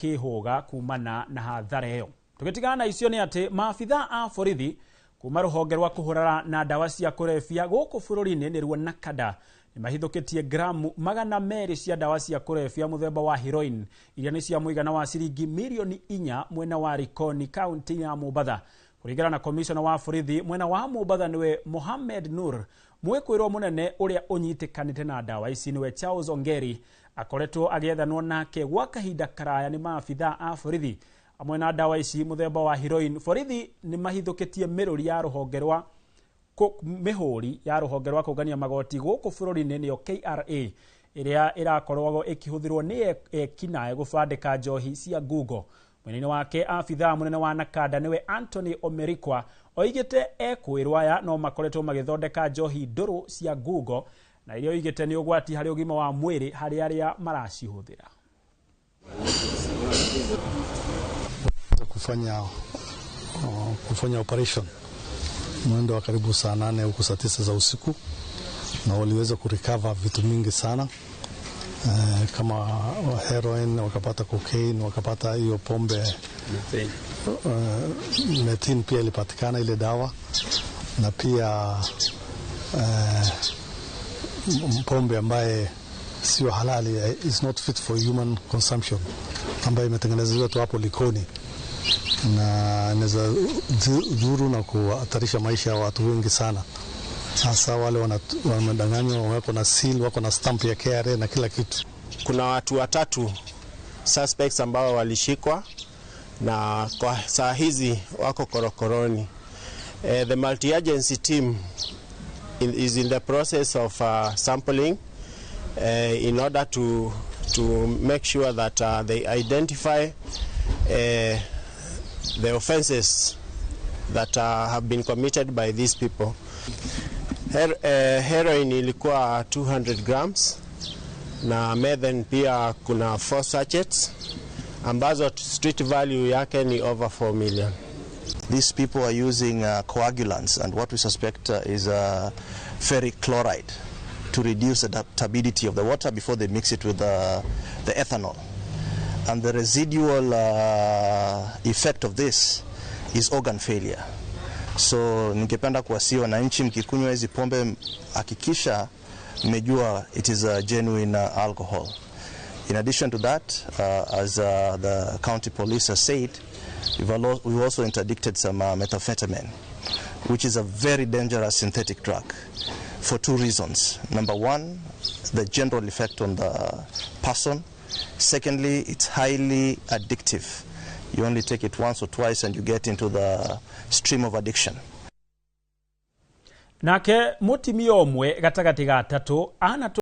Kĩhũga kumana na hathara ĩyo. Tũgĩtigana na icio nĩ atĩ maabitha a borithi kuma rũhonge rwa kũhũrana na ndawa cia kũrebia gũkũ bũrũri-inĩ, nĩruo NACADA, nĩ mahithũkĩtie gramu 200 cia ndawa cia kũrebia mũthemba wa heroin, iria nĩ cia mũigana wa ciringi mirioni 4, mwena wa Likoni, kaunti ya Mombatha. Kũringana na komishona wa borithi mwena wa Mombatha, nĩwe Mohamed Nur, mwĩkwĩrwo mũnene ũrĩa ũnyitĩkanĩte na ndawa ici, nĩwe Charles Ongeri, akoretwo agĩethanwo nake gwa kahinda karaya nĩ maabitha a borithi. Hamwe na ndawa ici mũthemba wa heroin, borithi nĩ mahithũkĩtie mĩrũri ya rũhonge rwa mĩhũri ya rũhonge rwa kũngania magoti gũkũ bũrũri-inĩ, nĩyo KRA, ĩrĩa ĩrakoragwo ĩkĩhũthĩrwo nĩ ekinaĩ gũbandĩka njohi cia ngungo. Mwena-inĩ wake, abithaa mũnene wa NACADA, nĩwe Anthony Omerikwa, oigĩte ekwĩrwo aya no makoretwo magĩthondeka njohi ndũrũ cia ngungo, na iria oigĩte nĩ ũgwati harĩ ũgima wa mwĩrĩ harĩ arĩa maracihũthĩra. Kufanya operation mwendo wa karibu saa 8 huku saa 9 za usiku, na waliweza kurecover vitu mingi sana, kama heroin, wakapata cocaine, wakapata hiyo pombe, methane pia ilipatikana ile dawa, na pia pombe ambaye sio halali, is not fit for human consumption, ambayo imetengenezewa tu hapo Likoni na inaweza dhuru na kuhatarisha maisha ya watu wengi sana, hasa wale wamedanganywa, wako na seal, wako na stamp ya KRA na kila kitu. Kuna watu watatu suspects ambao walishikwa na kwa saa hizi wako korokoroni. The multi-agency team is in the process of sampling in order to make sure that they identify the offenses that have been committed by these people. Heroin ilikuwa 200 grams na methane pia kuna 4 sachets ambazo street value yake ni over 4 million. These people are using coagulants and what we suspect is ferric chloride to reduce the turbidity of the water before they mix it with the ethanol. And the residual effect of this is organ failure. So ningependa kuwasihi wananchi, mkikunywa hizi pombe, hakikisha mmejua it is a genuine alcohol. In addition to that, as the county police has said, we've also interdicted some methamphetamine, which is a very dangerous synthetic drug for two reasons. Number one, the general effect on the person. Secondly, it's highly addictive. You only take it once or twice and you get into the stream of addiction. Nake mũtumia ũmwe gatagatĩ ga atatũ.